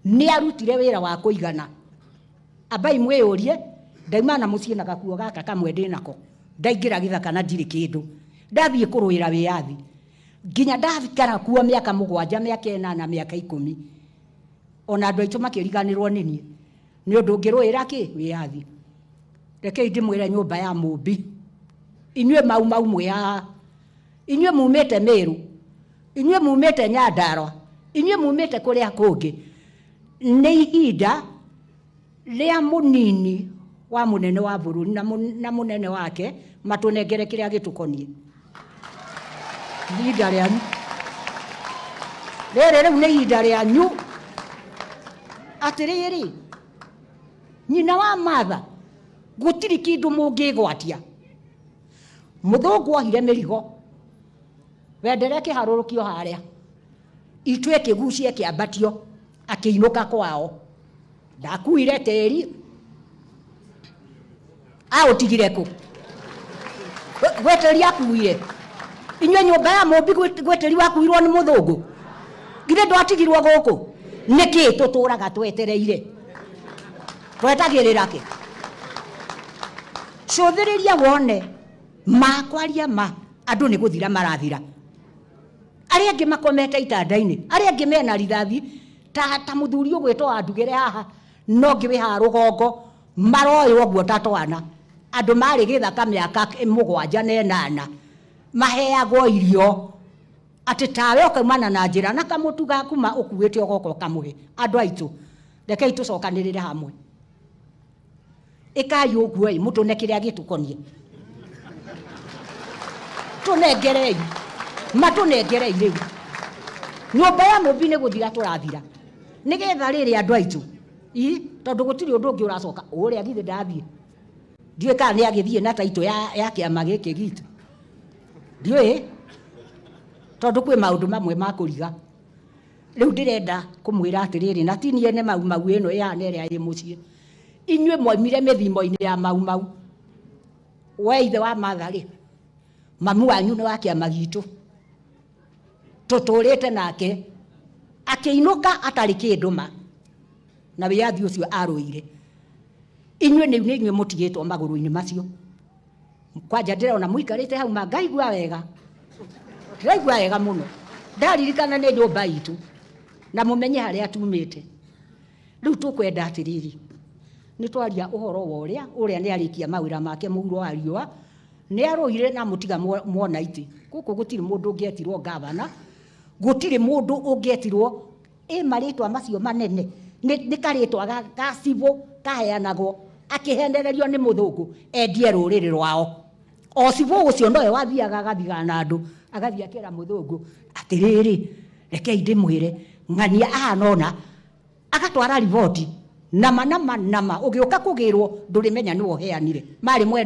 Nĩ arutire wĩra wa kũigana. Ambai mwĩyũrie, ndauma na mũciĩ na gakuo gaka kamwe ndĩnako, ndaingĩra gĩthaka na ndirĩ kĩndũ, ndathiĩ kũrũĩra wĩyathi nginya ndakara kuo mĩaka 7, mĩaka 8, mĩaka 10, ona andũ aitũ makĩriganĩrwo nĩ niĩ nĩ ũndũ ngĩrũĩra kĩ wĩyathi. Rekei ndĩmwĩre, nyũmba ya Mũmbi, inyuĩ Mau Mau mwĩ haha, inyuĩ mumĩte Mĩrũ, inyuĩ mumĩte Nyandarua, inyuĩ mumĩte kũrĩa kũngĩ, nĩ ihinda rĩa mũnini wa mũnene wa bũrũri na mũnene wake matũnengere kĩrĩa gĩtũkoniĩ. Nĩ ihinda rĩanyu rĩrĩ, rĩu nĩ ihinda rĩanyu. Atĩrĩrĩ, nyina wa Martha, gũtirĩ kĩndũ mũngĩgwatia. Mũthũngũ ohire mĩrigo wendere kĩharũrũkio harĩa itu ĩkĩgucia ĩkĩambatio, akĩinũka kwao. Ndakuire tĩri, aũtigire kũ? Gwĩ tĩri akuire? Inyuĩ nyũmba ya Mũmbi, gwĩ tĩri wakuirwo nĩ mũthũngũ? Githĩ ndwatigirwo gũkũ? Nĩkĩ tũtũraga twetereire, twetagĩrĩra kĩ? Cũthĩrĩria wone ma kwaria ma andũ nĩ gũthira marathira, arĩa angĩ makomete itanda-inĩ, arĩa angĩ mena rithathi ta mũthuri ũgwĩtwo wa Ndugĩre haha, no ngĩ wĩ haha rũgongo maroywo ũguo ta twana. Andũ marĩ gĩthaka mĩaka 7 na 8, maheagwo irio atĩ tawe ũkaumana na njĩra na kamũtu gaku ma ũkuĩte ũgoka ũkamũhe. Andũ aitũ, rekei tũcokanĩrĩre hamwe. Ĩkai ũguo ĩ, mũtũne kĩrĩa gĩtũkoniĩ, tũnengerei, matũnengerei. Rĩu nyũmba ya Mũmbi nĩ gũthira tũrathira, nĩgetha rĩrĩ andũ aitũ i tondũ gũtirĩ ũndũ ũngĩ ũracoka. Ũrĩa githĩ ndathiĩ, ndiũĩ kana nĩ agĩthiĩ na taitũ ya kĩama gĩkĩ gitũ, ndiũĩ, tondũ kwĩ maũndũ mamwe ma kũriga. Rĩu ndĩrenda kũmwĩra atĩrĩrĩ, na ti niĩ ene Mau Mau ĩno ĩhana ĩrĩa ĩ mũciĩ, inyuĩ mwaumire mĩthimo-inĩ ya Mau Mau. We ithe wa Martha rĩ, mamu wanyu nĩ wa kĩama gitũ, tũtũrĩte nake, akĩinũka atarĩ kĩndũ ma na wĩyathi ũcio arũire. Inyuĩ nĩ inyuĩ mũtigĩtwo magũrũ-inĩ macio. Kwanja ndĩrona mũikarĩte hau ma ngaigua wega, ndĩraigua wega mũno ndaririkana nĩ nyũmba itũ na mũmenye harĩa tumĩte. Rĩu tũkwenda atĩrĩrĩ, nĩ twaria ũhoro wa ũrĩa nĩ arĩkia mawĩra make mũhuro wa riũa, nĩ arũire na mũtiga mwona itĩ gũkũ. Gũtirĩ mũndũ ũngĩetirwo gavana, gũtirĩ mũndũ ũngĩetirwo ĩ marĩtwa macio manene, nĩ karĩtwa ga civil kaheanagwo akĩhenererio nĩ mũthũngũ endie rũrĩrĩ rwao. O civil ũcio nowe wathiaga agathigana na andũ, agathiĩ akĩra mũthũngũ atĩrĩrĩ, rekei ndĩmwĩre ng'ania ahana ũna, agatwara riboti nama nama nama. Ũgĩũka kũgĩrwo ndũrĩmenya nĩwe ũheanire marĩ mwena.